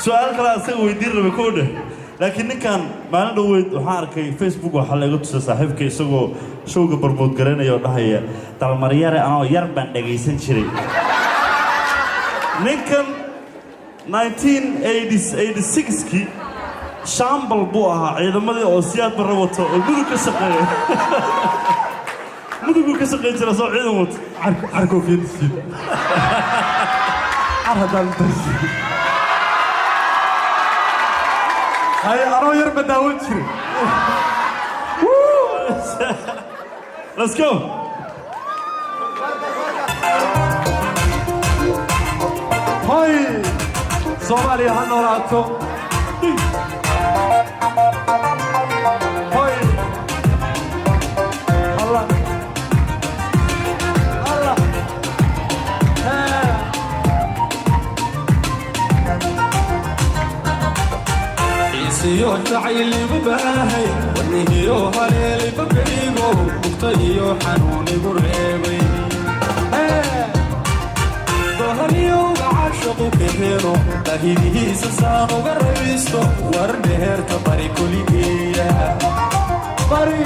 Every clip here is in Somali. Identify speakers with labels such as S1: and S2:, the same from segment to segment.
S1: Su-aal kale asaga weydiin rabay kow dheh, laakiin ninkan maalin dhoweyd waxaan arkay Facebook, waxaa laga tusay saaxiibka isagoo showga promote garaynaya oo dhahaya, "Dalmaryare anoo yar baan dhagaysan jiray." Ninkan 1986kii shambal buu ahaa, ciidamadii oo Siyaad Barre wato oo Mudug ka shaqeeya. Muduguu ka shaqeyn jira soo ciidan wato.
S2: Car koofiyad isiin, car haddaan intaas haye, anoo yar ma daawan jiray.
S1: Let's go.
S2: Hoy, Soomaaliya ha noolaato! Hoy, Allah, Allah! Hee.
S3: Xiisiyo jacayligu baahay, wadnihiyo haleeliba gaygo, bugta iyo xanuun igu reebay. Boholiyowga caashaqu ka helo, baahidihiisa saan uga raysto, war dheerta bari koligeeya.
S2: Bari.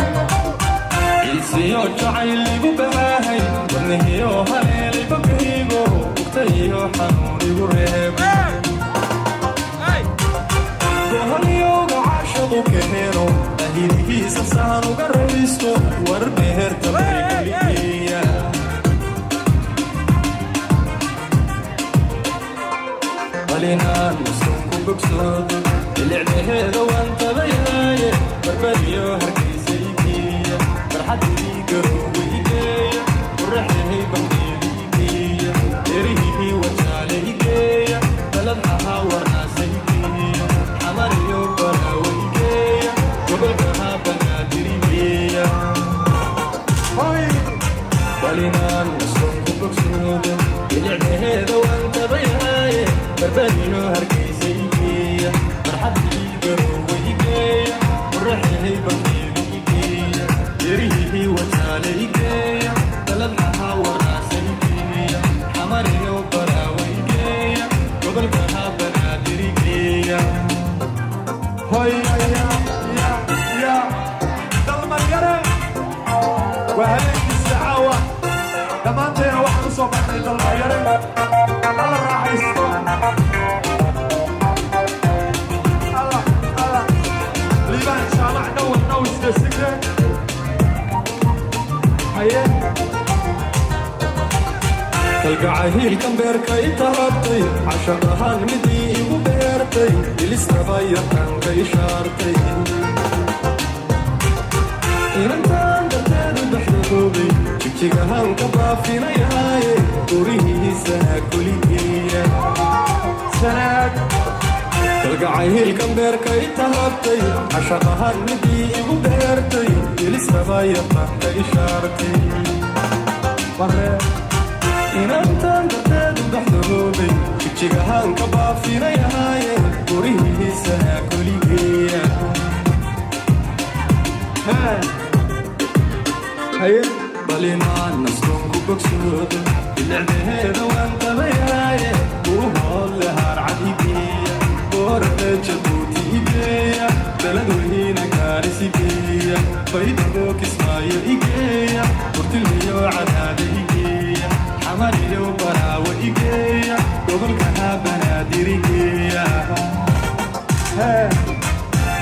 S3: Xiisiyo jacayligu baahay, wadnihiyo haleeliba gaygo, bugta iyo xanuun igu reebay. Boholyowga caashaqu ka helo, baahidihiisa saan uga raysto, war beherta bari koligeeya. Balinaan muslimku bogsoodo, bilicdaheeda waan tabayaaye, Barbariyo Hargeysa igeeya, farxadii Garoowe igeeya, qoraxdahay Baxdeeda igeeya, derihihii Wajaale igeeya, baladhaha Warnaasa igeeya, Xamariyo Baraawe igeeya, gobolkaha Banaadir igeeya.
S2: Hoy.
S3: Balinaan muslimku bogsoodo, bilicdaheeda waan tabayaaye, Barbariyo Hargeysa igeeya, farxadii Garoowe igeeya, qoraxdahay Baxdeeda igeeya, derihihii Wajaale igeeya, baladhaha Warnaasa igeeya, Xamariyo Baraawe igeeya, gobolkaha Banaadir igeeya.
S2: Hoy, ya, ya, ya! Dalmaryare waa habeenkiisa caawa. Dhammaanteena waxaan u soo baxnay Dalmaryare. Alla raaxaysto! Allah, Allah! Liibaan Jaamac, no one knows the secret. Haye.
S3: Kalgacahiilkan beerkay taabtay, cashaq ahaan midii igu beertay, bilistaba yaqaanka ishaartay, inantaan darteedu baxdahoobay, jigjigahaan ka baafinayaaye, gurihiisana kuligeeya.
S2: Sanaag.
S3: Kalgacahiilkan beerkay taabtay, cashaq ahaan midii igu beertay, bilistaba yaqaanka ishaartay,
S2: Bare.
S3: Inantaan darteedu baxdahoobay, jigjigahaan ka baafinayaaye, gurihiisana kuligeeya.
S2: Hee, haye.
S3: Balinaan nastoonku bogsoodo, bilicdaheeda waan tabayaaye, buuhoodle haarcad igeeya, Boorame, Jabuuti igeeya, Beledweyne, Gaaris igeeya, Baydhabo, Kismaayo igeeya, Burtiliyo Cadaada igeeya, Xamariyo Baraawe igeeya, gobolkaha Banaadir igeeya.
S2: Hee.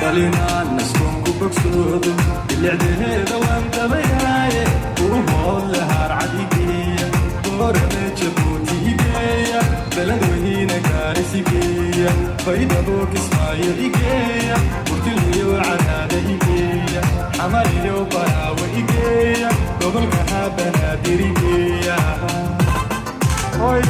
S3: Balinaan nastoonku bogsoodo, bilicdaheeda waan tabayaaye, buuhoodle haarcad igeeya, Boorame, Jabuuti igeeya, Beledweyne, Gaaris igeeya, Baydhabo, Kismaayo igeeya, Burtiliyo Cadaada igeeya, Xamariyo Baraawe igeeya, gobolkaha Banaadir igeeya.
S2: Hoy.